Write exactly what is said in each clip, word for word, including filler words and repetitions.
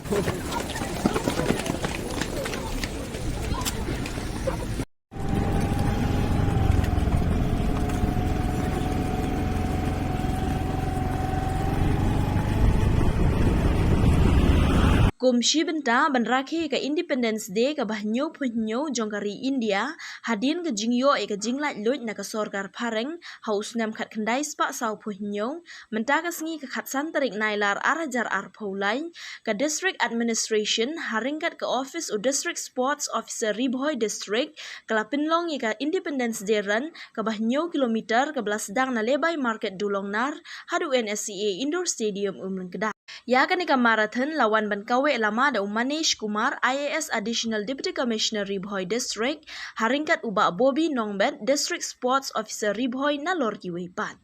Kum shi bynta ban rakhe ka Independence Day kaba hynñiewphew hynñiew jong ka ri India, hadien ka jingïoh ïa ka jinglaitluid na ka sorkar phareng ha u snem khatkhyndai spah sawphew hynñiew, mynta ka sngi ka khatsan tarik Nailar ar hajar arphew lai, ka District Administration ha ryngkat ka ophis u District Sports Officer Ri Bhoi District ka la pynlong ïa ka Independence Day Run kaba hynñiew kilometer kaba la sdang na Lebai Market Dulongnar haduh N S C A Indoor Stadium Umlyngkdar. Ïa kane ka marathon la wan ban kaweh lama da u Manish Kumar, I A S Additional Deputy Commissioner Ri Bhoi District, ha ryngkat u Bah Bobby Nongbet, District Sports Officer Ri Bhoi, nalor kiwei pat.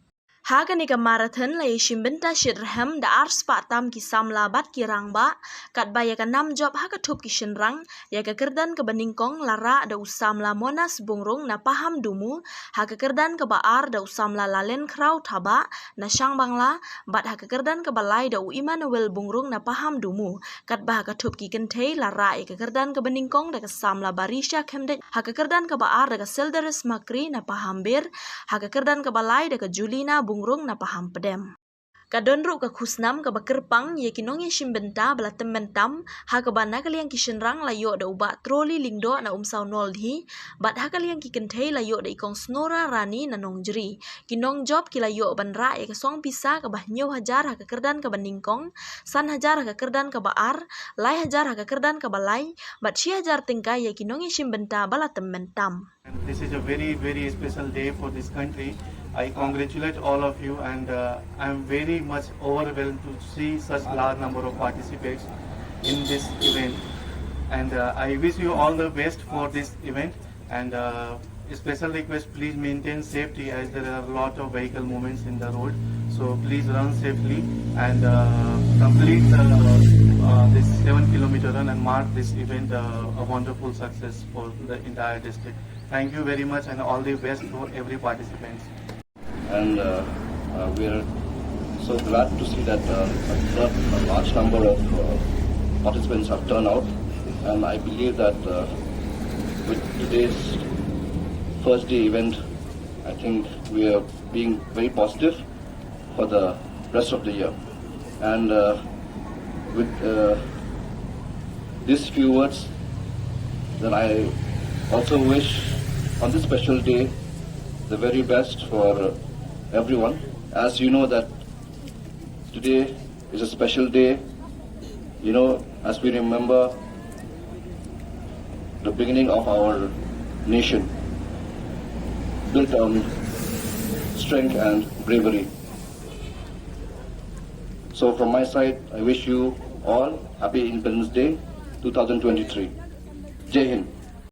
Ha kane ka marathon la ïashim bynta shitrhem da ar spah tam ki samla bad ki rangbah, katba ïa ka nam jop ha ka thup ki shynrang, ïa ka kyrdan kaba nyngkong la rah da u samla Monas Bungrung na Pahamdumu, ha ka kyrdan kaba ar da u samla Lalen Khraw Thabah na Shangbangla, bad ha ka kyrdan kaba lai da u Emmanuel Bungrung na Pahamdumu, katba ha ka thup ki kynthei la rah ïa ka kyrdan kaba nyngkong da ka samla Barisha Khymdeit, ha ka kyrdan kaba ar da ka Sildaris Makri na Pahambir, ha ka kyrdan kaba lai da ka Julina Bungrung na Pahampdem. Ka don ruh ka khusnam kaba kyrpang ïa ki nongïashim bynta ba la tymmen tam, ha kaba na ka liang ki shynrang la ïoh da u Bah Troli Lyngdoh na Umsaw Noldhi, bad ha ka liang ki kynthei la ïoh da i Kong Snora Rani na Nongjri. Ki nongjop ki la ïoh ban rah ïa ka song pisa kaba hynñiew hajar ha ka kyrdan kaba nyngkong, san hajar ha ka kyrdan kaba ar, lai hajar ha ka kyrdan kaba lai, bad shi hajar tyngka ïa ki nongïashim bynta ba la tymmen tam. And this is a very, very special day for this country. I congratulate all of you, and uh, I'm very much overwhelmed to see such large number of participants in this event. And uh, I wish you all the best for this event. And uh, a special request, please maintain safety, as there are a lot of vehicle movements in the road. So please run safely and uh, complete the, uh, this seven kilometer run and mark this event uh, a wonderful success for the entire district. Thank you very much and all the best for every participant. And uh, uh, we are so glad to see that uh, a lot, a large number of uh, participants have turned out. And I believe that uh, with today's first day event, I think we are being very positive for the rest of the year. And uh, with uh, these few words, then I also wish on this special day the very best for uh, everyone. As you know that today is a special day, you know, as we remember the beginning of our nation, built on strength and bravery. So from my side, I wish you all happy Independence Day two thousand twenty-three. Jai Hind.